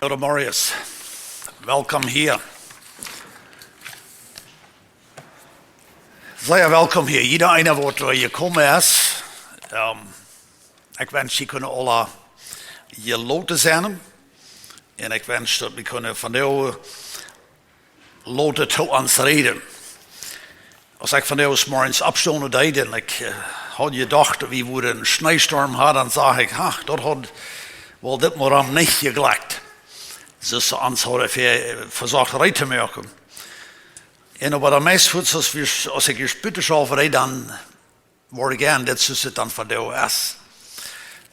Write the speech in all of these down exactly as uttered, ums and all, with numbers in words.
Bruder Marius, welkom hia. Sea welkom hia. Jieda eena waut hia jekomen es. Ekj wensch jie kunnen aula jeloten sennen. Un ekj wensch daut wie kunnen von de Loten to ons räden. Aus ekj von de Morjens oppstonen deed un ekj haud jedocht daut wie wudden een Schneestorm haben, dan sach ekj, ach, daut haud woll dit Morjen nich jeglekjt. Soo aus ons haud vesocht reed to moaken. Un oba dan meist fuats aus ekj ieescht buten schaufen deed, dan wort ekj en, dit es daut dan von de es.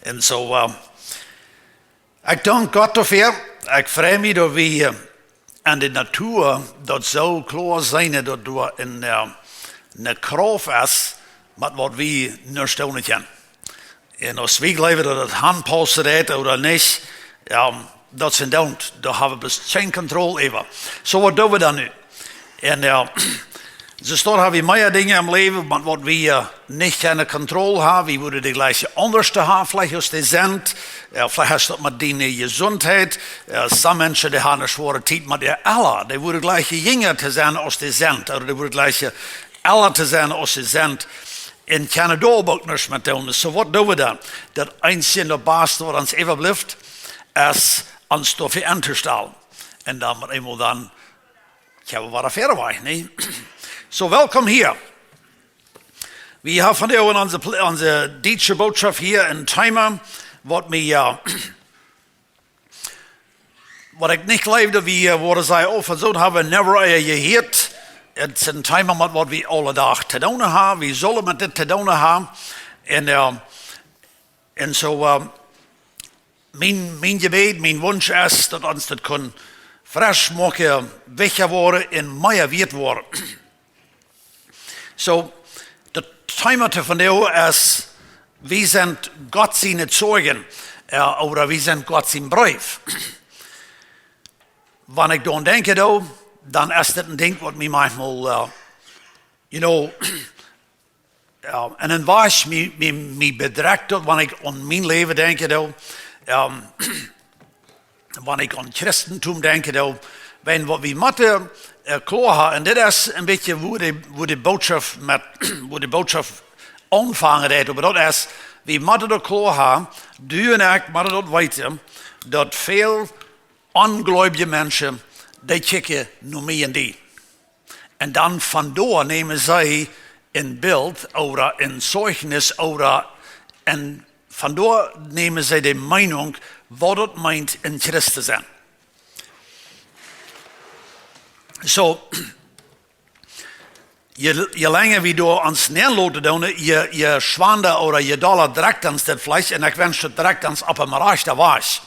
Un soo, ekj dank Gott doafäa. Ekj frei mie daut wie en de Natua daut soo kloa seenen daut doa eene Krauft es, met waut wie nuscht doonen kjennen. Un aus wie jleewen daut daut aunpaussen deit ooda nich, daut sent dan, doa hab wie bloos kjeene Kontroll äwa. Soo, waut doo wie dan nu? Un soo, doa hab wie mea Dinja em Läwen, met waut wie nich kjennen Kontroll haben. Wie wudden de jlikje Aundasch haben veleicht aus dee sent. Veleicht haft daut met diene Jesundheit. Soone Menschen dee haben eene schwoare Tiet met äa Ella. Dee wudden jlikje jinja to sennen aus dee sent. Ooda dee wudden jlikje Ella to sennen aus dee sent. Un kjennen doa uk nuscht met doonen. Soo, waut doo wie dan? Daut eensje un daut baste waut ons äwablift, es ons doafäa entostalen. Un dan met eemol dan kjenn wie wada wieda wajch, nä? Soo, welkom hia. Wie haben vondoag en onse, onse dietsche Botschoft hia een Thema, waut mie, waut ekj nich jleew daut wie woaren sajen, oh, von soo haben wie never ea jehieet. Et es een Thema met waut wie aule Dach to doonen haben. Wie sellen met dit to doonen haben. Un, un soo, mien, mien Jebäd, mien Wunsch es daut ons daut kunn fresch moaken, wichtja woaren un mea wieet woaren. Soo, daut Thema to vondoag es, wie sent Gott siene Zeugen, ooda wie sent Gott sien Breef. Wan ekj doaraun denkjen doo, dan es dit een Dinkj waut mie maunchmol, you know, en een Wajch mie, mie, mie bedrekjt daut, wan ekj aun mien Läwen denkjen doo, wan ekj aun Christentum denkjen doo, wiels waut wie motten kloa haben, un dit es een bät wua de, wua de Botschoft met, wua de Botschoft aunfangen deit, oba daut es, wie motten daut kloa haben, du un ekj motten daut weeten, daut väl onjleewje Menschen, dee kjikjen no mie un die. Un dan von doa nämen see een Bilt ooda een Zeichnis ooda, un von doa nämen see de Meenunk, waut daut meent, een Christ to sennen. Soo, je, je lenja wie doa ons nenloten doonen, je, je schwanda ooda je dolla drekjt ons dit veleicht, un ekj wensch daut drekjt ons opp een rajchten Wajch.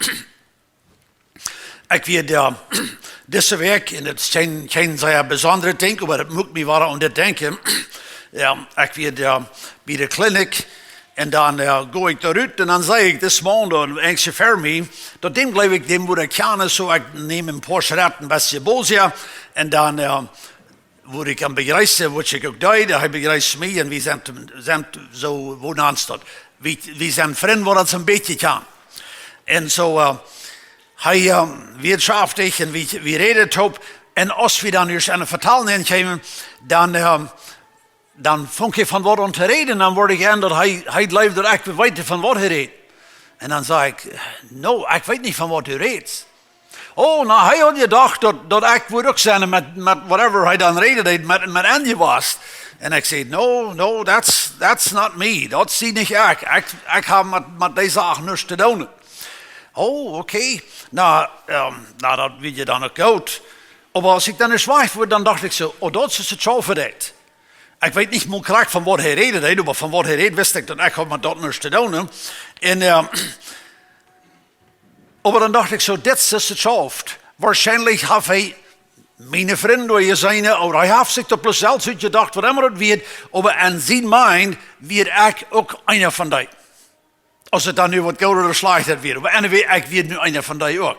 Ekj wia dise Wäakj, un et es kjeen, kjeen sea besondret Dinkj, oba daut muak mie wada aun dit denkjen. Ekj wia bie de Klinik, un dan go ekj doa rut, un dan säd ekj dis Maun, een Enjsche ver mie, daut däm jleew ekj, däm wudd ekj kjanen, soo ekj neem een poa Schrett een bät bosja, un dan wudd ekj am bejreessen, waut ekj uk deed, hee bejreest mie, un wie sent, sent soo, woo nanst daut? Wie, wie sent Frind, waut ons een bät kjanen. Un soo, hee, wie schaftich un wie, wie räden toop. Un aus wie dan ieescht aun de Vetal nenkjeemen, dan, dan funk hee von waut aun to räden. Dan wort ekj en daut hee, hee jleewd daut ekj weet von waut hee räd. Un dan säd ekj, no, ekj weet nich von waut du rätst. Oh, na, hee haud jedocht daut, daut ekj wudd uk sennen met, met whatever hee dan räden deed, met, met enjewast. Un ekj säd, no, no, that's, that's not me. Daut sie nich ekj. Ekj, ekj hab met, met dee Sach nuscht to doonen. Oh, okay. Na, na, daut wia je dan uk goot. Oba aus ekj dan ieescht wajch wia, dan docht ekj soo, oh, daut es de Schaufendiet. Ekj weet nich mol krakjt von waut hee räden deed, oba von waut hee räd, wist ekj daut ekj haud met daut nuscht to doonen. Un, oba dan docht ekj soo, dit es de Schaft. Woarschienlich haft hee miene Frind doa jeseenen, ooda hee haft sikj daut bloos selfst utjedocht, waut emma daut wia, oba en sien mind wia ekj uk eena von dee. Aus et dan nu waut goot ooda schlajcht wia. Oba anyway, ekj wia nu eena von dee uk.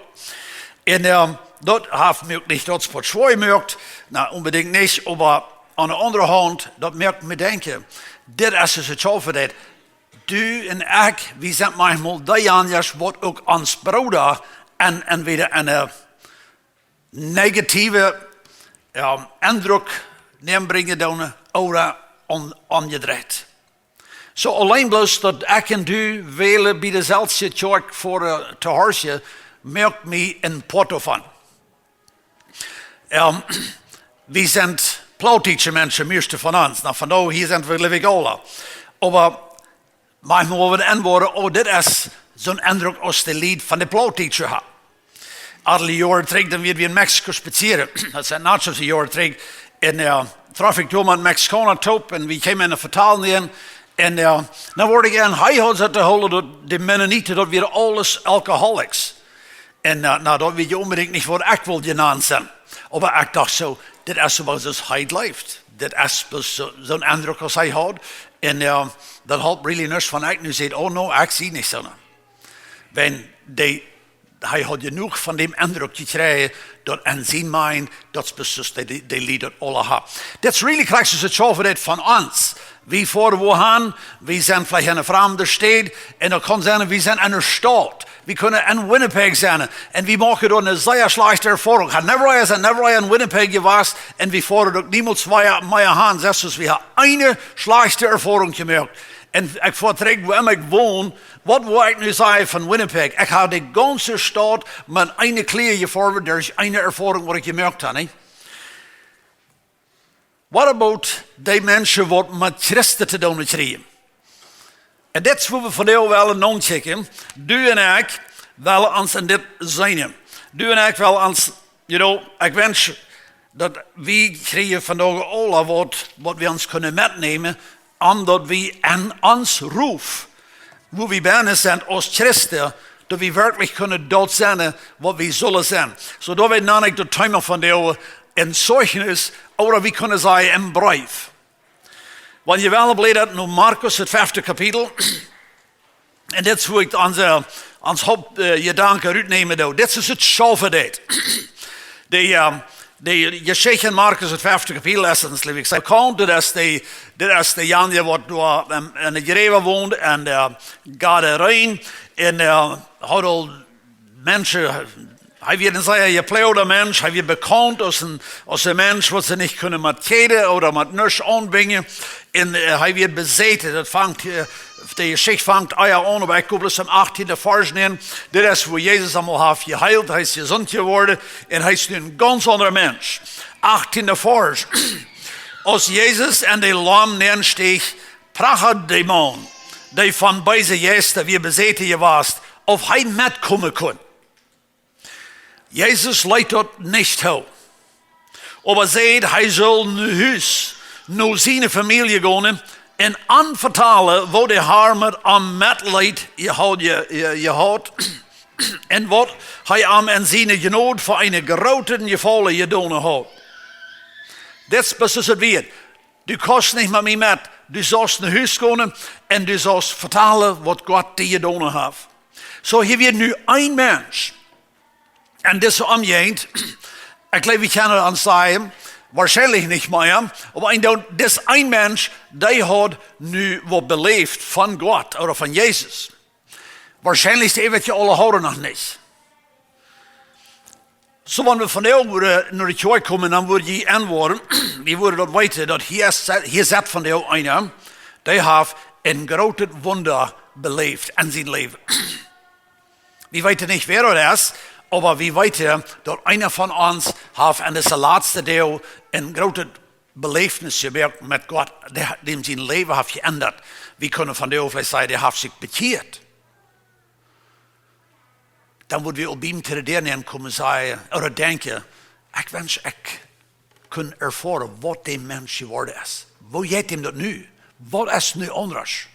Un daut haft mie uk nich daut Spoat schwoa jemoakt. Na, onbedinjt nich, oba aun de aundre Haunt, daut moakt mie denkjen, dit es de Schaufendiet. Du un ekj, wie sent maunchmol deejanje, waut uk ons Brooda en, entweder een negativen, jo, Endruck nenbrinjen doonen ooda om, omjedreit. Soo auleen bloos daut ekj un du wälen bie de selwje Kjoakj fa, eh, to horchen, moakt mie een Poat doavon. Jo, wie sent plautdietsche Menschen, mieeschte von ons. Na, von doa hia sent wie, jleew ekj, aula. Oba maunchmol woa wie enwoaren, oh, dit es soon Endruck aus de Lied von de Plautdietsche haben. Aul Joaren trigj, dan wieren wie en Mexiko spazieren. Daut sent nuscht aus Joaren trigj. Un, eh, trof ekj doa met Mexikauna toop un wie kjeemen en de Vetalen nenn. Un, eh, dan wort ekj en, hee haud sikj to hoolen daut de Mennoniten, daut wieren aules Alkoholics. Un, eh, na, daut wia je onbedinjt nich waut ekj wull jenant sennen. Oba ekj docht soo, dit es soo aus hee leeft. Dit es bloos soo, soon Endruck aus hee haud. Un, eh, daut halpt really nuscht wan ekj nu saj, oh no, ekj sie nich soo. Wan dee, hee haud jenuach von däm Endruck jekjräajen, daut en sien mind, daut es bloos de, de, de Lied daut aula haben. Dit es really krakjt soo aus daut schaufet von ons. Wie foaren wua han, wie sent veleicht en eene framde Staut, un daut kaun sennen, wie sent en eene Staut. Wie kjennen en Winnipeg sennen, un wie moaken doa eene sea schlajchte Erfoarunk. Ekj hab never, ekj sie never en Winnipeg jewast, un wie foaren uk niemols mea, mea han, selfst aus wie haben eene schlajchte Erfoarunk jemoakt. Un ekj foa trigj, wua emma ekj won, waut woa ekj nu sajen von Winnipeg? Ekj hab de gaunze Staut met eene Klia jefoaren derch eene Erfoarunk waut ekj jemoakt hab, nich? What about dee Menschen waut met Christen to doonen kjrieen? Un dit es wua wie vondoag wellen nochecken. Du un ekj wellen ons en dit seenen. Du un ekj wellen ons, you know, ekj wensch daut wie kjrieen vondoag aula waut, waut wie ons kjennen metnämen, om daut wie en ons Ruf, wua wie bennen sent aus Christen, daut wie werkjlich kjennen daut sennen waut wie sellen sennen. Soo, daut wia dan uk daut Thema von de, een Zeichnis, ooda wie kjennen sajen, een Breef. Wan jie wellen, blädat no Markus, daut fefte Kapitel. Un dit es wua ekj ons, eh, ons Haupt, eh, Jedanken rutnämen doo. Dit es daut schaufet. De, eh, de Jeschicht en Markus, daut fefte Kapitel, es ons, jleew ekj, sea bekaunt. Dit es de, dit es dejanje waut doa, ehm, en de Jreva wond, en de Gadareen. Un, eh, haud aul Menschen, hee wia een sea jeploagda Mensch, hee wia bekaunt aus een, aus een Mensch waut see nich kjennen met Kjäden ooda met nuscht aunbinjen. Un, eh, hee wia besäten, daut fangt, eh, de Jeschicht fangt ea aun, oba ekj kjikj bloos em achttienden Varsch nenn. Dit es wua Jesus am aul haft jeheelt, hee es jesunt jeworden un hee es nu een gaunz aundra Mensch. Achttienden Varsch. Aus Jesus en de Lam nenn steech, prachad de Maun, dee von beese Jeista wia besäten jewast, auf hee metkomen kunn. Jesus leet daut nich too, oba säd, hee sull no Hus, no siene Famielje gonen un an vetalen, woo de Har met am Metleet jehaut, je-, je-, jehaut un waut hee am en siene Jnod fa eenen grooten Jefaulen jedonen haud. Dit es, dit es daut wia. Du kaust nich met mie met. Du saust no Hus gonen un du saust vetalen waut Gott die jedonen haft. Soo, hia wia nu een Mensch. En dise Omjäajent, ekj jleew, wie kjennen ons sajen, woarschienlich nich mea, oba een, dis een Mensch, dee haud nu waut beläft von Gott ooda von Jesus. Woarschienlich dee, waut jie aule hieren noch nich. Soo, wan wie vondoag wudden no de Kjoakj komen, dan wudd jie enwoaren, jie wudden daut weeten, daut hia es, hia sett vondoag eena, dee haft een grootet Wunda beläft en sien Läwen. Wie weeten nich, wäa daut es, oba wie weeten, daut eena von ons haft en dise latste Doag een grootet Beläfnis jemoakt met Gott, dee, däm sien Läwen haft jeendat. Wie kjennen vondoag veleicht sajen, dee haft sikj bekjieet. Dan wudd wie opp biem to de Däa nenkomen, sajen, ooda denkjen, ekj wensch, ekj kunn erfoaren, waut dee Mensch jeworden es. Woo jeit däm daut nu? Waut es nu aundasch?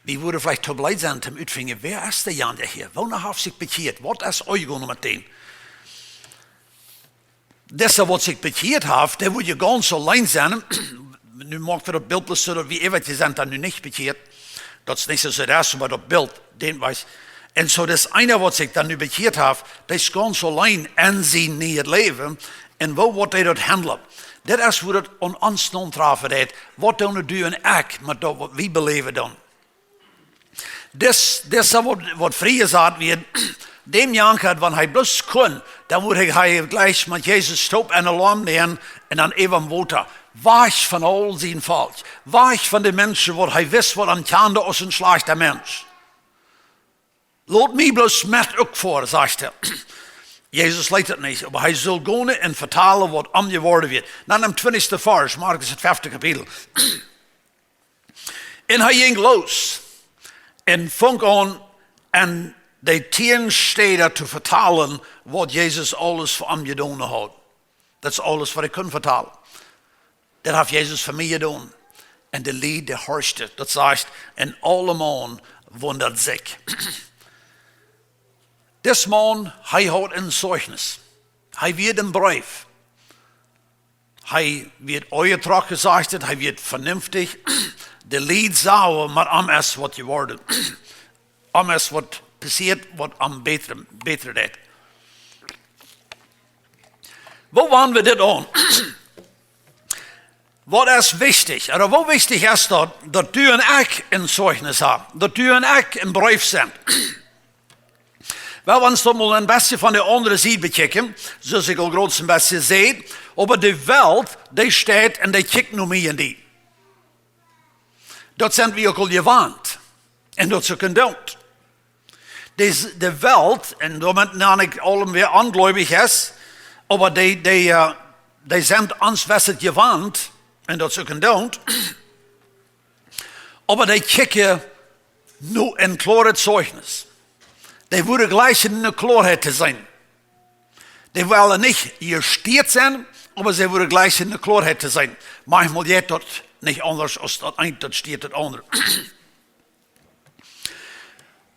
Wie wudden veleicht too bleed sennen, om utfinjen, wäa es dee Jan, dee hia? Woona haft sikj bekjieet? Waut es aunjegonen met däm? Dise, waut sikj bekjieet haft, dee wudd je gaunz auleen sennen. Nu moak wie daut Bilt bloos soo, daut wie äwent sent dan nu nich bekjieet. Daut es nich soo, soo daut es, oba daut Bilt, dän wees. Un soo, dis eena, waut sikj dan nu bekjieet haft, dee es gaunz auleen en sien nieet Läwen. Un woo woat hee daut handlen? Dit es, wua daut aun ons auntrafen deit. Waut doonen du un ekj met daut, waut wie beläwen dan? Dis, dise, waut, waut frie jesat wia, däm Janka, wan hee bloos kunn, dan wudd hee, hee jlikj met Jesus toop en de Lom nämen un dan äwa em Wota. Wajch von aul sien Volkj. Wajch von de Menschen, waut hee wist, waut am kjanden aus een schlajchta Mensch. Lot mie bloos met uk foaren, sajcht hee. Jesus leet daut nich, oba hee sull gonen un vetalen, waut am jeworden wia. Dan em twintichsten Varsch, Markus daut fefte Kapitel. Un hee jinkj loos un funk aun en de tieen Städen to vetalen, waut Jesus aules fa am jedonen haud. Daut es aules, waut ekj kunn vetalen. Daut haft Jesus fa mie jedonen. Un de Lied, dee horchten, daut sajcht, un aulemaun wundat sikj. Dis Maun, hee haud een Zeichnis. Hee wia een Breef. Hee wia oje trock jesajcht, hee wia vernünftich. De Lied sagen, oba am es waut jeworden. Am es waut passieet, waut am bätren, bätren deed. Woo woaren wie dit aun? Waut es wichtich? Ooda woo wichtich es daut, daut du un ekj een Zeichnis haben? Daut du un ekj een Breef sent? Well, wan wie daut mol een bät von de aundre Sied bekjikjen, soo aus ekj aul groot een bät säd, oba de Welt, dee steit un dee kjikjt no mie un die. Daut sent wie uk aul jewant. Un daut es uk een Doot. De, de Welt, un doamet nenne ekj aulem, wäa onjleewich es, oba dee, dee, äh, dee sent ons wesset jewant, un daut es uk een Doot. Oba dee kjikjen no een kloaret Zeichnis. Dee wudden jlikjen ne Kloarheit to seenen. Dee wellen nich jestieet sennen, oba see wudden jlikjen ne Kloarheit to seenen. Maunchmol jeit daut nich aundasch aus daut eent, daut stieet daut aundre.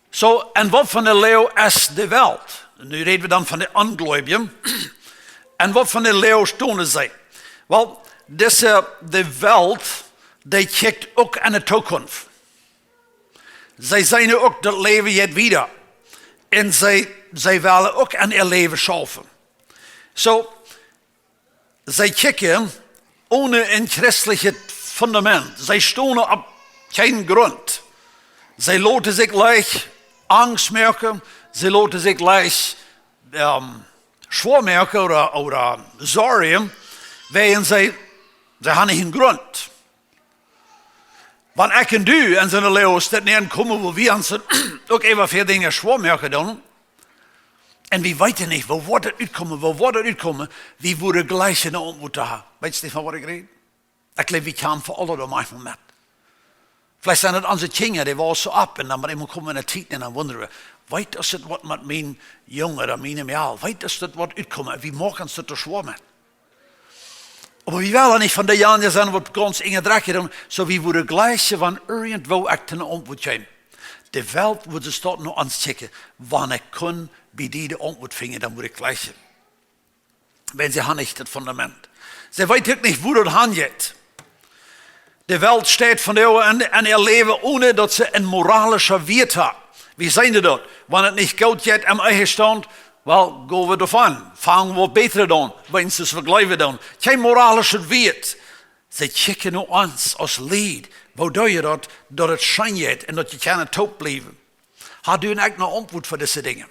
Soo, un waut fa ne Läag es de Welt? Nu räd wie dan von de Onjleewje. Un waut fa ne Läag stonen see? Well, dise, de Welt, dee kjikjt uk aun de Tookunft. See seenen uk, daut Läwen jeit wieda. Un see, see wellen uk aun äa Läwen schaufen. Soo, see kjikjen one een christlichet Fundament. See stonen opp kjeenen Grunt. See loten sikj leicht Angst moaken. See loten sikj leicht, ähm, schwoa moaken ooda, ooda sorjen, wäajen see, see haben nich een Grunt. Wan ekj un du en soone Läagen nenkomen, wua wie ons uk äwa väl Dinja schwoa moaken doonen, un wie weeten nich, woo woat daut utkomen, woo woat daut utkomen, wie wudden jlikj ne Auntwuat haben. Weetst du, von waut ekj räd? Ekj jleew, wie kjamfen aule doa maunchmol met. Veleicht sent daut onse Kjinja, dee wausen opp, un dan met eemol komen wie en ne Tiet un dan wundren wie, weetst du, waut met mienen Jung ooda miene Mejal, weetst du, waut woat utkomen, wie moaken ons daut soo schwoa met. Oba wie wellen nich von dee Janja sennen, waut gaunz enje Drekj doonen, soo wie wudden jlikj, wan irjentwoo ekj to ne Auntwuat kjeem. De Welt wudd soo stoakj no ons kjikjen, wan ekj kunn bie die de Auntwuat finjen, dan wudd ekj jlikjen. Wan see haben nich daut Fundament. See weeten uk nich, wua daut han jeit. De Welt steit vondoag en, en äa Läwen, one daut see een moralischet Wieet haben. Wie seenen daut? Wan et nich goot jeit em Ehestaunt, well, go wie doavon. Fang waut Bätret aun, weens wie jleewen dan. Kjeen moralischet Wieet. See kjikjen no ons aus Lied. Woo doo jie daut, daut et scheen jeit un daut jie kjennen toop bliewen? Hast du un ekj ne Auntwuat fa dise Dinja?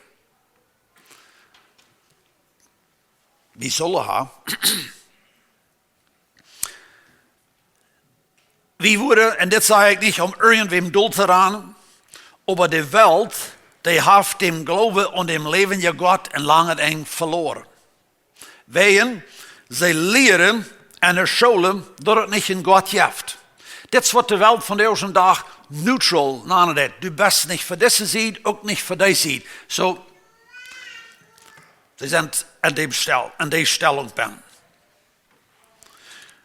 Wie sellen haben. Wie wudden, un dit saj ekj nich om irjentwäm dol to ranen, oba de Welt, dee haft dän Gloowen aun dän läwendjen Gott een langet Enj veloaren. Wäajen see lieren enne School, daut et nich een Gott jeft. Dit es waut de Welt vondoag dän Dach neutral nanen deit. Du best nich fa dise Sied, uk nich fa dee Sied. Soo, see sent aun dee Stel-, aun dee Stellunk bennen.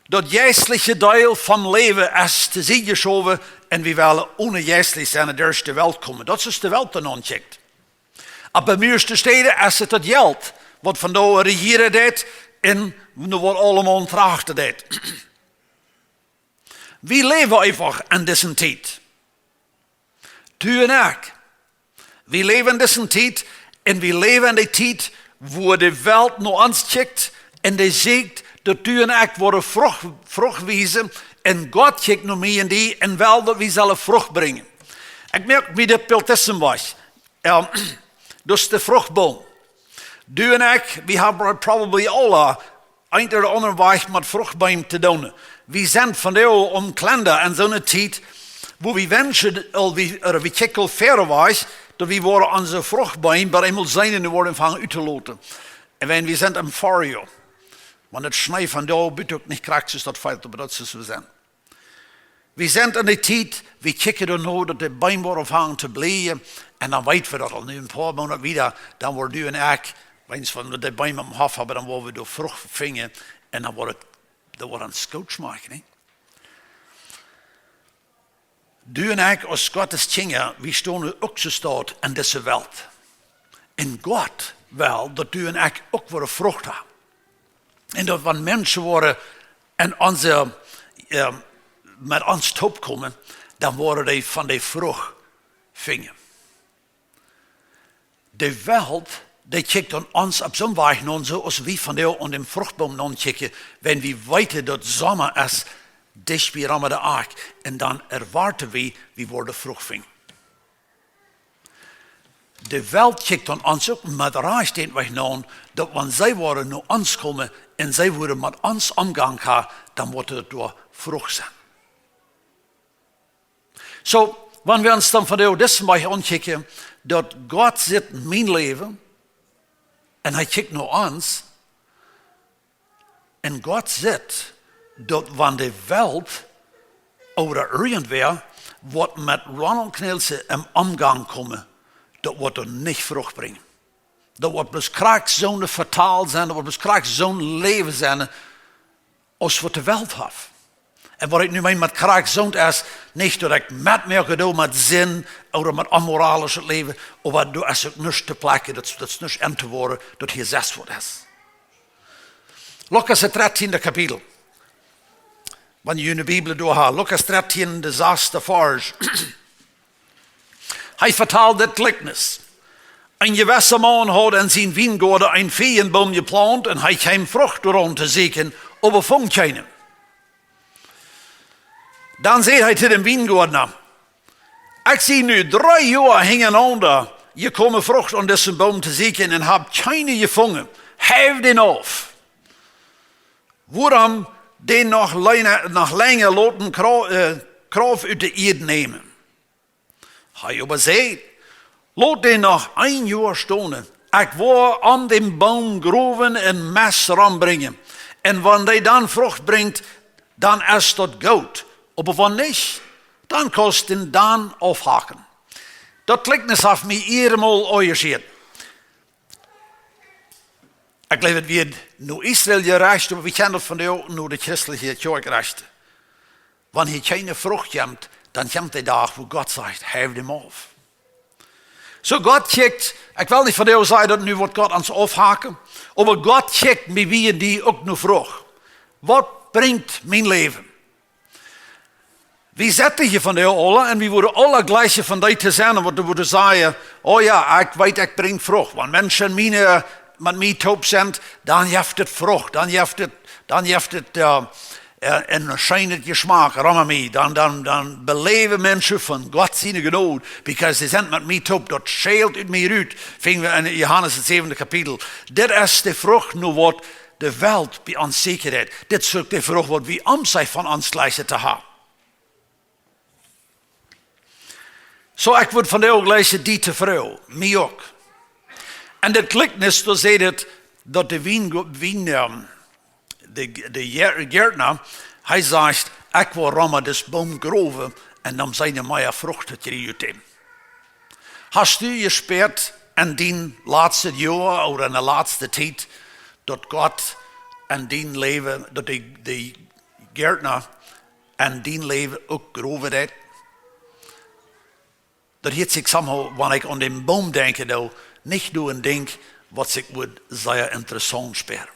Daut jeistliche Deel vom Läwen es to Sied jeschowen un wie wellen one jeistlich sennen derch de Welt komen. Daut es de Welt dan aunjekjikjt. Opp de mieeschte Städen es et daut Jelt, waut vondoag rejieren deit un no waut aulemaun trachten deit. Wie läwen eefach en dise Tiet. Du un ekj. Wie läwen en dise Tiet un wie läwen en de Tiet, wua de Welt no ons kjikjt un dee sajcht, daut du un ekj woaren Frucht, Frucht wiesen, un Gott kjikjt no mie un die un well, daut wie sellen Frucht brinjen. Ekj moak mie dit Bilt disen Wajch. Ähm, Dus de Fruchtboom. Du un ekj, wie haben probably aule een ooda aundren Wajch met Fruchtboom to doonen. Wie sent vondoag aum Kalender en soone Tiet, wua wie wenschen, aul wie, ooda wie kjikjen väa Wajch, daut wie woaren onse Fruchtboom bie eemol seenen un woaren aunfangen uttoloten. Un wan wie sent em Frühjoa, wan et Schnee vondoag bie uk nich krakjt es daut felt, oba daut es soo sent. Wie sent en de Tiet, wie kjikjen doano daut de Beem woaren aunfangen to bleien. Un dan weet wie daut aul nu een poa Moonat wieda, dan woaren du un ekj, wan wie de Beem aum Hoff haben, dan woaren wie doa Frucht finjen. Un dan woat et, dan woat et ons goot schmakjen, nä? Du un ekj aus Gottes Kjinja, wie stonen uk soo staut en dise Welt. Un Gott well daut du un ekj uk woaren Frucht haben. Un daut wan Menschen woaren en onse, ähm, met ons toop komen, dan woaren dee von de Frucht finjen. De Welt, dee kjikjt aun ons opp soon Wajch no, soo aus wie vondoag aun dän Fruchtboom no kjikjen, wan wie weeten daut Somma es, dicht bie Ramadan. Un dan erwoaten wie, wie woaren Frucht finjen. De Welt kjikjt aun ons uk met Rajcht dän Wajch no, daut wan see woaren no ons komen un see woaren met ons omgangen, dan woat et doa Frucht sennen. Soo, wan wie ons dan vondoag disen Wajch aunkjikjen, daut Gott sitt mien Läwen un hee kjikjt no ons, un Gott sitt daut wan de Welt ooda irjentwäa woat met Ronald Knielsen em Omgang komen, daut woat doa nich Frucht brinjen. Daut woat bloos krakjt soon Vetal sennen, daut woat bloos krakjt soon Läwen sennen, aus waut de Welt haft. Un waut ekj nu meen met krakjt soon es, nich daut ekj metmoaken doo met Sind ooda met onmoralischet Läwen, oba doa es uk nuscht to plekjen, daut, daut es nuscht en to woaren, daut hia sest waut es. Lukas, daut dartieende Kapitel. Wan jie june Bibel doa haben, Lukas dartieen, de sasta Varsch. Hee vetalt dit Jlikjnis. Een jewessa Maun haud en sienen Wiengoaden eenen Fiejenboom jeplaunt un hee kjeem Frucht doaraun to sieekjen, oba funk kjeene. Dan säd hee to dän Wiengoadna: "Ekj sie nu dree Joa hinjarenaunda jekomen Frucht aun disen Boom to sieekjen un hab kjeene jefungen. Heiw dän auf. Wuarom dän noch lenja, noch lenja loten Kra-, äh, Krauft ut de Ieed nämen." Hee oba säd: "Lot dän noch een Joa stonen. Ekj woa om dän Boom growen un Mest rombrinjen. Un wan dee dan Frucht brinjt, dan es daut goot. Oba wan nich, dan kaust dän dan aufhaken." Daut Jlikjnis haft mie eenjemol aunjeschieet. Ekj jleew, et woat no Israel jerecht, oba wie kjennen daut vondoag uk no de christelje Kjoakj rechten. Wan hia kjeene Frucht kjemt, dan kjemt de Dach, wua Gott sajcht: "Heiw dän auf." Soo Gott kjikjt, ekj well nich vondoag sajen daut nu woat Gott ons aufhaken, oba Gott kjikjt mie, wie un die uk no Frucht. Waut brinjt mien Läwen? Wie setten hia vondoag aula un wie wudden aula jleichen von dee to sennen, waut wie wudden sajen: "Oh jo, ekj weet, ekj brinj Frucht. Wan Menschen miene, met mie toop sent, dan jeft et Frucht, dan jeft et, dan jeft et, äh, äh, een scheenen Jeschmak, rom mie. Dan, dan, dan beläwen Menschen von Gott siene Jnod, because see sent met mie toop, daut schelt ut mie rut." Finjen wie en Johanes, daut säwende Kapitel. Dit es de Frucht, no waut de Welt bie ons sieekjt. Dit es uk de Frucht, waut wie om sikj von ons jleichen to haben. Soo, ekj wudd vondoag jleichen die to froagen, mie uk. En dit Jlikjnis, doa sajcht et, daut de Wien, Wien, ähm, de, de Gär-, Gärtna, hee sajcht: "Ekj woa rom disen Boom growen un dan seenen mea Frucht to kjrieen ut däm." Hast du jespäat en dien latste Joa ooda en de latste Tiet, daut Gott en dien Läwen, daut de, de Gärtna en dien Läwen uk growen deit? Daut hieet sikj somehow, wan ekj aun dän Boom denkjen doo, nich no een Dinkj, waut sikj wudd sea interessaunt späaren.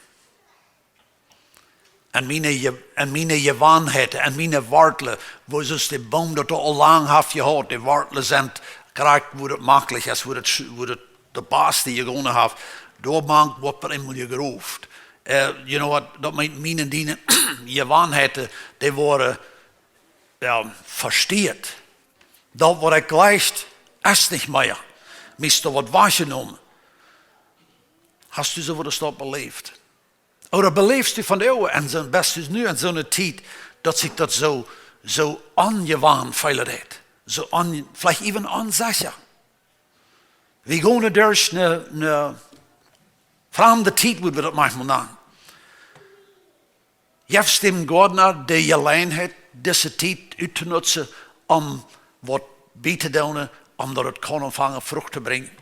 En miene Je-, en miene Jewanheiten, en miene Wartlen, woo es de Boom daut aul lang haft jehaut, de Wartlen sent krakjt, wua daut maklich es, wua daut sch-, wua daut de baste jegonen haft, doa mank woat eemol jegroft. Äh, you know what, daut meent, miene, diene Jewanheiten, dee woaren, jo, vesteet. Daut waut ekj jleich, es nich mea. Meist doa waut wajchjenomen. Hast du soo waut daut beläft? Ooda beläfst du von de Oagen en soo, best du nu en soone Tiet, daut sikj daut soo, soo onjewan feelen deit? Soo on, veleicht even onsecha. Wie gonen derch ne, ne framde Tiet, wudd wie daut maunchmol nanen. Jefst däm Goadna de Jeläajenheit, dise Tiet uttonutzen, om waut bie to doonen, om daut et kaun aunfangen Frucht to brinjen?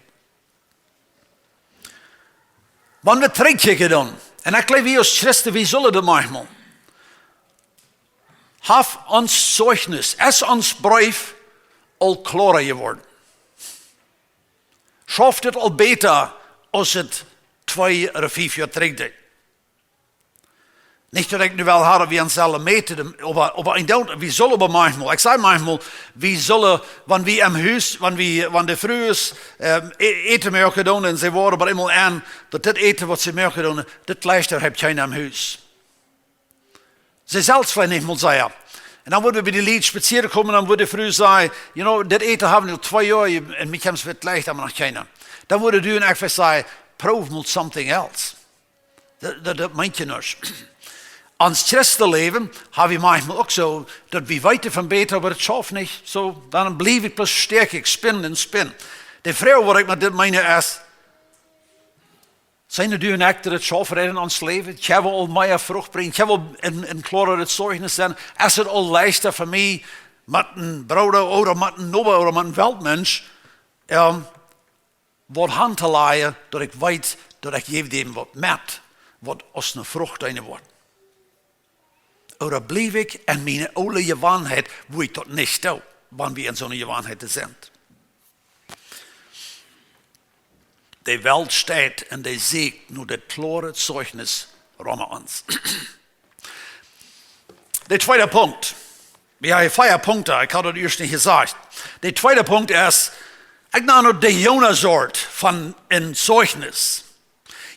Wan wie trigjkjikjen dan, un ekj jleew, wie aus Christen, wie sellen daut maunchmol. Haft ons Zeugnis, es ons Breef aul kloara jeworden? Schauft et aul bäta aus et twee ooda fief Joa trigj deed? Nich daut ekj nu well haben, wie ons sellen mäten, oba, oba ekj denkj, wie sellen oba maunchmol, ekj saj maunchmol, wie sellen, wan wie em Hus, wan wie, wan de Frues, ähm, Ä-, Äten moaken doonen un see woaren oba eemol en, daut dit Äten waut see moaken doonen, dit Fleesch, daut haft kjeena em Hus. See selfst veleicht nich mol seenen. Un dan wudd wie bie de Lied spazieren komen, dan wudd de Fru sajen, you know, dit Äten hab wie nu twee Joa, un mie kjemt et leicht, oba noch kjeena. Dan wudd du un ekj veleicht sajen, proow mol something else. Daut, daut, daut meent je nuscht. Ons Christenläwen hab wie maunchmol uk soo, daut wie weeten von bäta, oba daut schauft nich. Soo, dan bliew ekj bloos stoakj, ekj spin un spin. De Froag, waut ekj met dit meen, es, sent du un ekj daut schaufreden en ons Läwen? Kjenn wie aul mea Frucht brinjen? Kjenn wie aul een, een kloaret Zeugnis sennen? Es et aul leichta fa mie, met een Brooda ooda met een Noba ooda met een Weltmensch, ähm, waut han to lajen, daut ekj weet, daut ekj jäw däm waut met, waut aus ne Frucht dienen woat? Ooda bliew ekj en miene oole Jewanheit, wua ekj daut nich doo, wan wie en soone Jewanheit sent? De Welt steit un dee sieekjt no daut kloare Zeugnis rom ons. De tweede Punkt. Wie haben hia vea Punkten, ekj haud daut ieescht nich jesajcht. De tweede Punkt es, ekj nanen daut de Jona-Sort von een Zeugnis.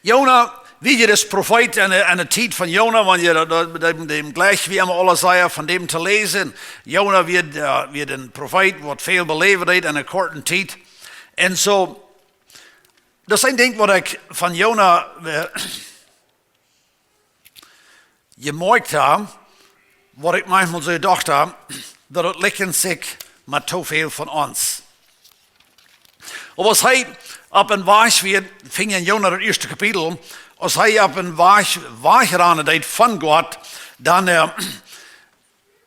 Jona, wia je dis Profeet en de, en de Tiet von Jona, wan je daut, daut, däm, däm jlikj wie emma aule sea von däm to läsen. Jona wia, äh, wia een Profeet, waut väl beläwen deed en eene korte Tiet. Un soo, daut es een Dinkj, waut ekj von Jona, äh, jemoakjt hab, waut ekj maunchmol soo jedocht hab, daut et likjent sikj met too väl von ons. Oba aus hee opp een Wajch wia, finj wie en Jona daut ieeschte Kapitel, aus hee opp een Wajch, Wajch ranen deed von Gott, dan, äh,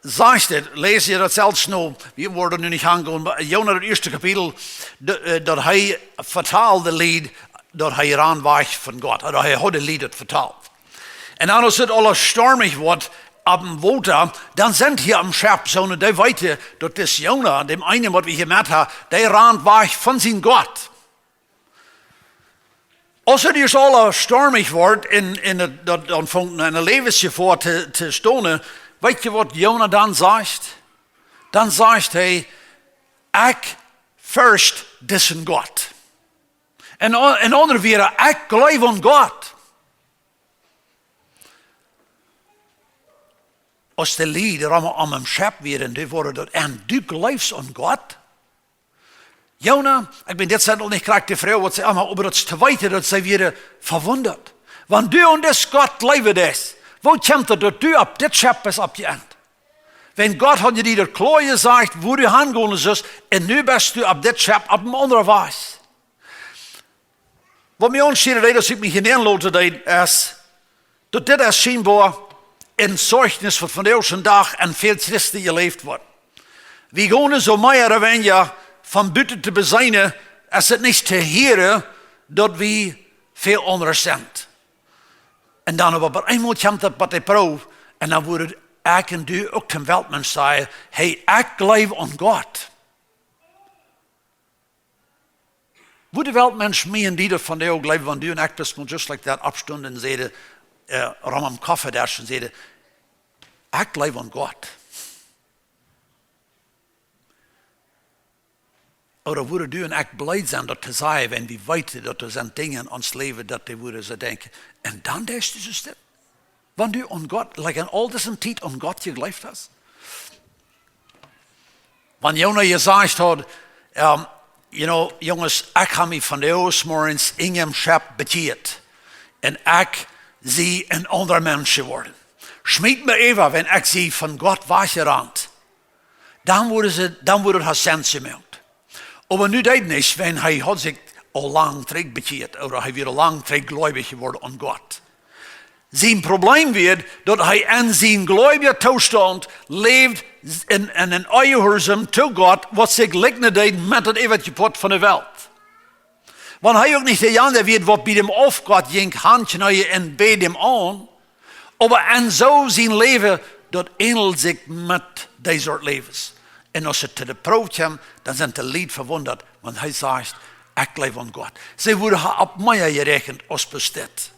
sajcht et, läs je daut selfst no, wie woaren nu nich aungonen, oba Jona daut ieeschte Kapitel, de, äh, daut hee vetald de Lied, daut hee ran wajch von Gott, ooda hee haud de Lied daut vetalt. Un dan aus et aules stormich woat opp daut Wota, dan sent hia aum Schepp soone, dee weeten, daut es Jona, däm eenen, waut wie hia met haben, dee rant wajch von sienen Gott. Aus et ieescht aules stormich woat en, en daut, daut aunfangt ne Läwensjefoa to, to stonen, weet jie, waut Jona dan sajcht? Dan sajcht hee: "Ekj fercht disen Gott." En, en aundre Wieed, ekj jleew aun Gott. Aus de Lied rom aum Schepp wieren, dee wudden daut: "En du jleefst aun Gott?" Jona, ekj meen, dit sent aul nich krakjt de Froagen, waut see emma, oba daut es to weeten, daut see wieren vewundat. Wan du aun dis Gott jleewen deist, woo kjemt et, daut du opp dit Schepp best oppjeent? Wan Gott haud die daut kloa jesajcht, wua du hangonen sust, un nu best du opp dit Schepp opp een aundren Wajch. Waut mie aunschieet, daut ekj mie hia nenloten deed, es, daut dit es schienboa een Zeichnis, waut vondoag dän Dach en väl Christen jeläft woat. Wie gonen soo mea ooda weinja von buten to beseenen, es et nich to hieren, daut wie väl aundasch sent. Un dan oba bie eemol kjemt daut bie de Proow, un dan wudd ekj un du uk toom Weltmensch sajen: "Hey, ekj jleew aun Gott." Wudd de Weltmensch mie un die daut vondoag jleewen, wan du un ekj bloos mol just like that oppstunden un säden, äh, rom aum Koffiedesch un säden: "Ekj jleew aun Gott"? Ooda wudden du un ekj blied sennen, daut to sajen, wan wie weeten, daut doa sent Dinja en ons Läwen, daut dee wudden soo denkjen: "Un dan deist du daut?" Wan du aun Gott, like, en aul dise Tiet aun Gott jejleeft hast? Wan Jona jesajcht haud, ähm, You know, Junges, ekj hab mie vondoag zemorjes en däm Schepp bekjieet. Un ekj sie een aundra Mensch jeworden. Schmiet mie äwa, wan ekj sie von Gott wajchjerant. Dan wudd et, dan wudd et ha Sens jemoakt. Oba nu deed nich, wan hee haud sikj aul lang trigj bekjieet, ooda hee wia aul lang trigj gleubich jeworden aun Gott. Sien Problem wia, daut hee en sienen gleubjen Toostaunt läwd en, en een Onjehuarsaum to Gott, waut sikj likjnen deed met daut äwaje Poat von de Welt. Wan hee uk nich de Jana wia, waut bie däm Aufgott jinkj hankjneeen un bäd däm aun, oba en soo sien Läwen, daut änelt sikj met dee Sort Läwes. Un aus et to de Proow kjemt, dan sent de Lied vewundat, wan hee sajcht: "Ekj jleew aun Gott." See wudden ha opp mea jeräakjent aus bloos dit.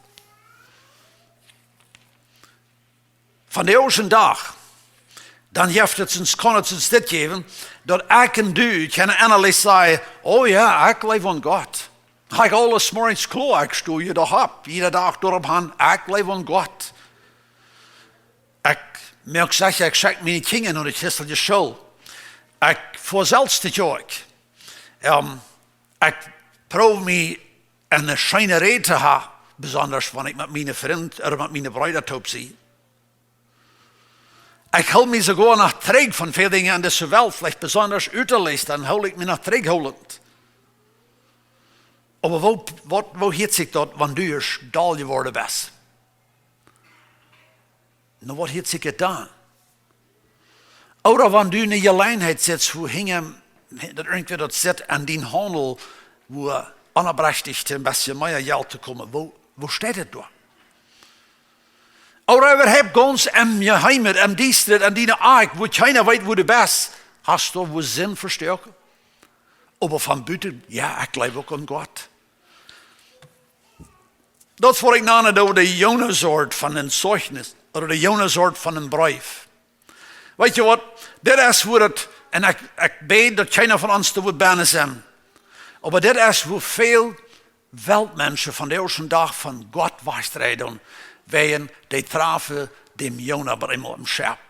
Vondoag dän Dach, dan jeft et soont, kaun et soont dit jäwen, daut ekj un du kjennen eenlich sajen: "Oh jo, ekj jleew aun Gott. Ekj aules zemorjes kloa, ekj sto hia doch opp, jieda Dach doaropp aun, ekj jleew aun Gott. Ekj moak secha, ekj schekj miene Kjinja no de christelje School. Ekj foa selfst no de Kjoakj. Ehm, ekj proow mie eene scheene Räd to haben, besonda wan ekj met miene Frind ooda met miene Breeda toop sie. Ekj hool mie soogoa noch trigj von väl Dinja aun dise Welt, veleicht besonda uterlich, dan hool ekj mie noch trigj, hoolent." Oba woo, waut, woo hieet sikj daut, wan du ieescht doll jeworden best? Nu, waut hieet sikj daut dan? Ooda wan du en eene Jeläajenheit sitst, wua hinja, daut irjentwäa daut sitt aun dien Haundel, wua onopprechtich een bät mea Jelt to komen, woo, woo steit et doa? Ooda äwahaupt gaunz em Jeheemen, em Diestren, aun diene Akj, wua kjeena weet, wua du best, hast du wua Sind vestoaken? Oba von buten, jo, ekj jleew uk aun Gott. Daut es waut ekj nane doo de Jona-Sort von een Zeichnis, ooda de Jona-Sort von een Breef. Weetst du waut? Dit es wua et, un ekj, ekj bäd daut kjeena von ons doa woat bennen sennen. Oba dit es wua väl Weltmenschen vondoag dän Dach von Gott wajchdreien, wäajen dee trafen däm Jona bie eemol em Schepp.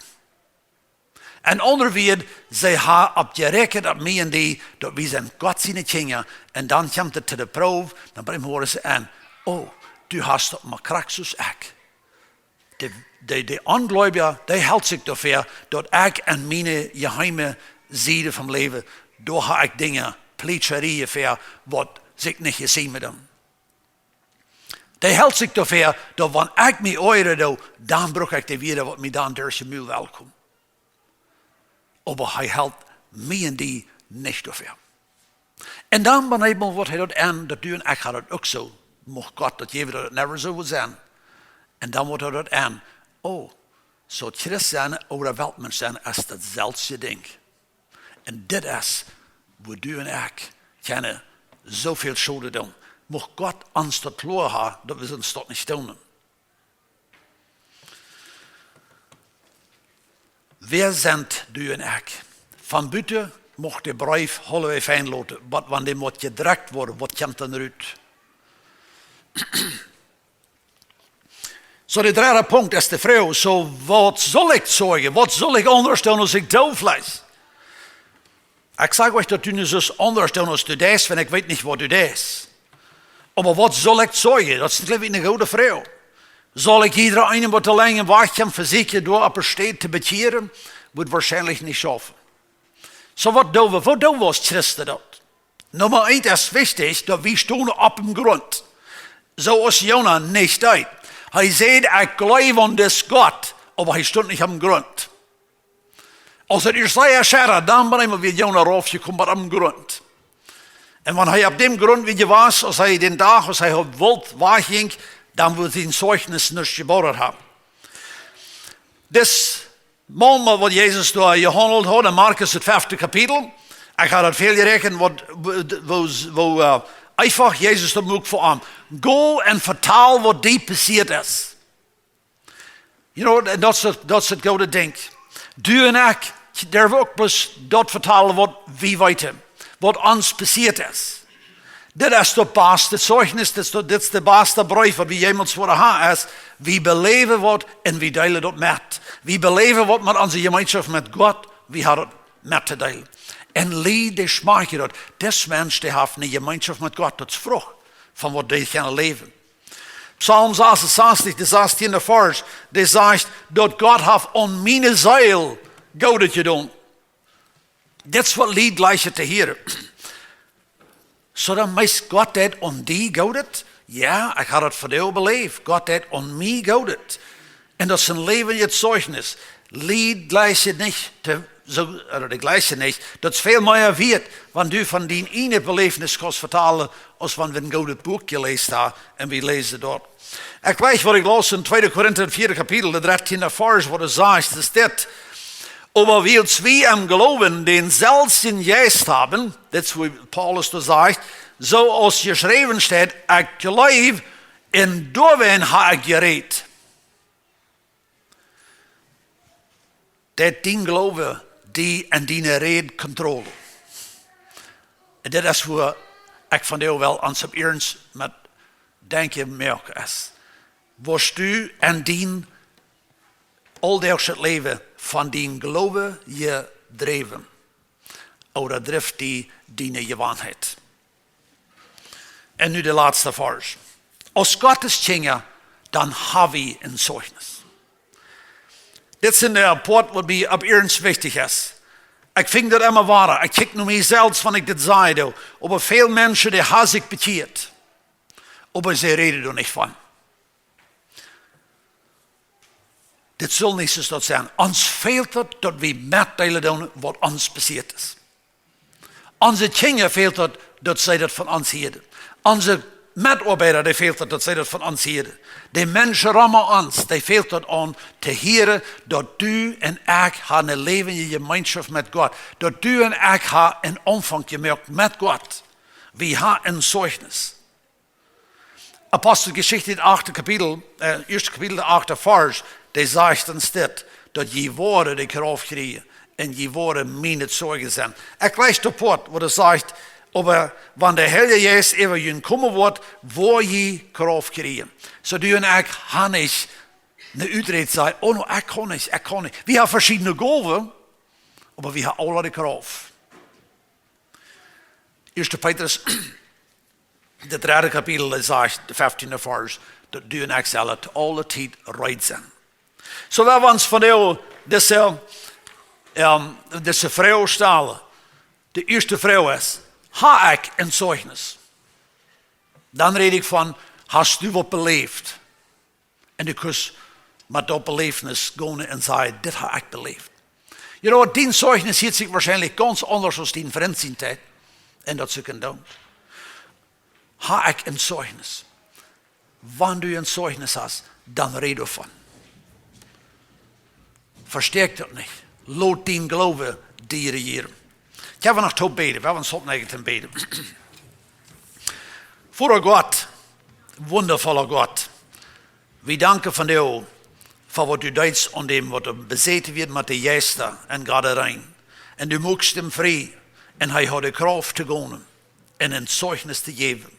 En aundre Wieed, see haben opp jeräakjent, opp mie un die, daut wie sent Gott siene Kjinja. Un dan kjemt et to de Proow, dan brinjt et woa aun: "Oh, du hast daut mau krakjt soo aus ekj." De, de, de Ongleubja, dee helt sikj doafäa, daut ekj aun miene jeheeme Sied vom Läwen, doa hab ekj Dinja, Plietscherien fa, waut sikj nich jeseenen doonen. Dee helt sikj doafäa, daut wan ekj mie oajren doo, dan bruck ekj de Wieed, waut mie dan derch de Mul wellkomen. Oba hee helt mie un die nich doafäa. Un dan bie eemol woat hee daut en, daut du un ekj haben daut uk soo. Mucht Gott daut jäwen, daut et never soo woat sennen. Un dan woat hee daut en: "Oh, soo Christ sennen ooda Weltmensch sennen es daut selwje Dinkj." Un dit es, wua du un ekj kjennen soo väl Schoden doonen. Mucht Gott ons daut kloa haben, daut wie ons daut nich doonen. Wäa sent du un ekj? Von buten mucht de Breef aulawäajen fein loten, oba wan dee mott jedrekjt woaren, waut kjemt dan rut? Soo, de dredde Punkt es de Froag: Soo, waut saul ekj sajen? Waut saul ekj aundasch doonen aus ekj doo veleicht? Ekj saj uk, daut du nich sust aundasch doonen aus du deist, wan ekj weet nich, waut du deist. Oba waut saul ekj sajen? Daut es, jleew ekj, eene goode Froag. Saul ekj jieda eenen, waut aul lenja wajch kjemt, vesieekjen, doa opp de Städ to bekjieren? Woat woarschienlich nich schaufen. Soo, waut doo wie? Waut doo wie aus Christen doa? Numma eent es wichtich, daut wie stonen opp dän Grunt. Soo aus Jona nich deed. Hee säd: "Ekj jleew aun dän Gott", oba hee stunt nich opp dän Grunt. Aus et ieescht sea schedad, dan bie eemol wia Jona raufjekomen opp dän Grunt. Un wan hee opp dän Grunt wia jewast, aus hee dän Dach, aus hee opp Welt wajchjinkj, dan wudd sien Zeichnis nuscht jeboodat haben. Dis Maun, waut Jesus doa jehaundelt haud, en Markus daut fefte Kapitel. Ekj hab daut väl jeräakjent, waut, woo, woo, woo, eh, eefach Jesus daut muak fa am. Go un vetal, waut die passieet es. You know, un daut es, daut es daut goode Dinkj. Du un ekj derwen uk bloos daut vetalen, waut wie weeten, waut ons passieet es. Dit es daut baste Zeichnis, dit es daut, dit es de baste Breef, waut wie jemols woaren haben, es, wie beläwen waut un wie deelen daut met. Wie beläwen waut met onse Jemeenschoft met Gott, wie haben daut met to deelen. Un Lied, dee schmakjen daut. Dis Mensch, dee haft eene Jemeenschoft met Gott, daut es Frucht von waut dee kjennen läwen. Psalm sasunsastich, de sastieende Varsch, dee sajcht, daut Gott haft aun miene Seel Goodet jedonen. Dit es waut Lied jlikjen to hieren. Soo dan meist Gott deit aun die Goodet? Jo, ekj ha daut vondoag beläft. Gott deit aun mie Goodet. Un daut es een läwendjet Zeichnis. Lied jlikjen nich to, soo, ooda dee jlikjen nich. Daut es väl mea wieet, wan du von dien ieejnet Beläfnis kaust vetalen, aus wan wie een goodet Buak jeläst haben un wie läsen doa. Ekj jlikj waut ekj laus en tweede Korinta, vieede Kapitel, de dartieende Varsch, wua et sajcht, es dit: Oba wiels wie em Gloowen dänselwjen Jeist haben, dit es wua Paulus doa sajcht, soo aus jeschräwen steit, ekj jleew, un doawäajen ha ekj jerät. Daut dien Gloowen die en diene Räd controlleet. Un dit es wua ekj vondoag well ons opp iernst met denkjen moaken es. Woascht du en dien auldachschet Läwen von dien Gloowen jedräwen? Ooda drift die diene Jewanheit? Un nu de latste Varsch. Aus Gottes Kjinja, dan ha wie een Zeichnis. Dit es een, äh, Poat waut mie opp iernst wichtich es. Ekj finj daut emma wada. Ekj kjikj no mie selfst, wan ekj dit saj, du. Oba väl Menschen, dee haben sikj bekjieet. Oba see räden doa nich von. Dit saul nich soo daut sennen. Ons fält daut, daut wie metdeelen doonen, waut ons passieet es. Onse Kjinja fält daut, daut see daut von ons hieren. Onse Metoabeida, dee fält daut, daut see daut von ons hieren. De Menschen rom ons, dee fält daut aun to hieren, daut du un ekj ha eene läwendje Jemeenschoft met Gott. Daut du un ekj ha een Aunfank jemoakt met Gott. Wie ha een Zeichnis. Aposteljeschicht, daut achte Kapitel, äh, ieeschte Kapitel, de achte Varsch, dee sajcht ons dit, daut jie woaren de Krauft kjrieen un jie woaren miene Zeijen sennen. Ekj läs daut Poat, wua et sajcht, oba wan de Heilje Jeist äwa junt komen woat, woa jie Krauft kjrieen. Soo du un ekj ha nich eene Uträd sajen, oh no, ekj kaun nich, ekj kaun nich. Wie haben veschiedne Gowen, oba wie haben aule de Krauft. Ieeschte Petrus, daut dredde Kapitel, daut sajcht, de fieftieende Varsch, daut du un ekj sellen to aule Tiet reed sennen. Soo, wan wie ons vondoag dise, ähm, dise Froag stalen, de ieeschte Froag es, ha ekj een Zeichnis? Dan räd ekj von, hast du waut beläft? Un du kaust met daut Beläfnis gonen un sajen, dit ha ekj beläft. You know, dien Zeichnis hieet sikj woarschienlich gaunz aundasch aus dien Frint sien deit. Un daut es uk een Dank. Ha ekj een Zeichnis? Wan du een Zeichnis hast, dan räd doavon. Vestäakj daut nich. Lot dien Gloowen die rejieren. Ekj well noch toop bäden, wie haben ons opp neigen to bäden. Voda Gott, wundafolla Gott, wie danken vondoag fa waut du deetst aun däm, waut doa besäten wia met de Jeista en Gadarien. Un du muakst am frie un hee haud de Krauft to gonen un een Zeichnis to jäwen.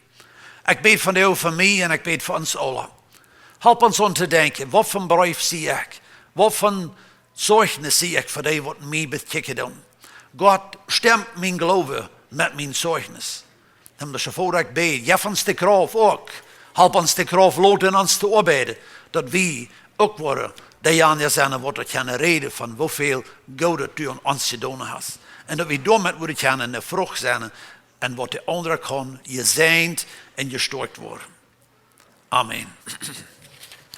Ekj bäd vondoag fa mie un ekj bäd fa ons aula. Help ons aun to denkjen, waut fa een Breef sie ekj? Waut fa een Zeichnis sie ekj fa dee, waut mie bekjikjen doonen? Gott, stemp mienen Gloowen met mien Zeichnis. Un daut es, Voda, ekj bäd, jeff ons de Krauft uk. Help ons de Krauft loten en ons to oabeiden, daut wie uk woaren deejanje sennen, waut doa kjennen räden von woo väl Goodet du aun ons jedonen hast. Un daut wie doamet woaren kjennen eene Frucht sennen, un waut de aundre kaun jesäajent un jestoakjt woaren. Amen.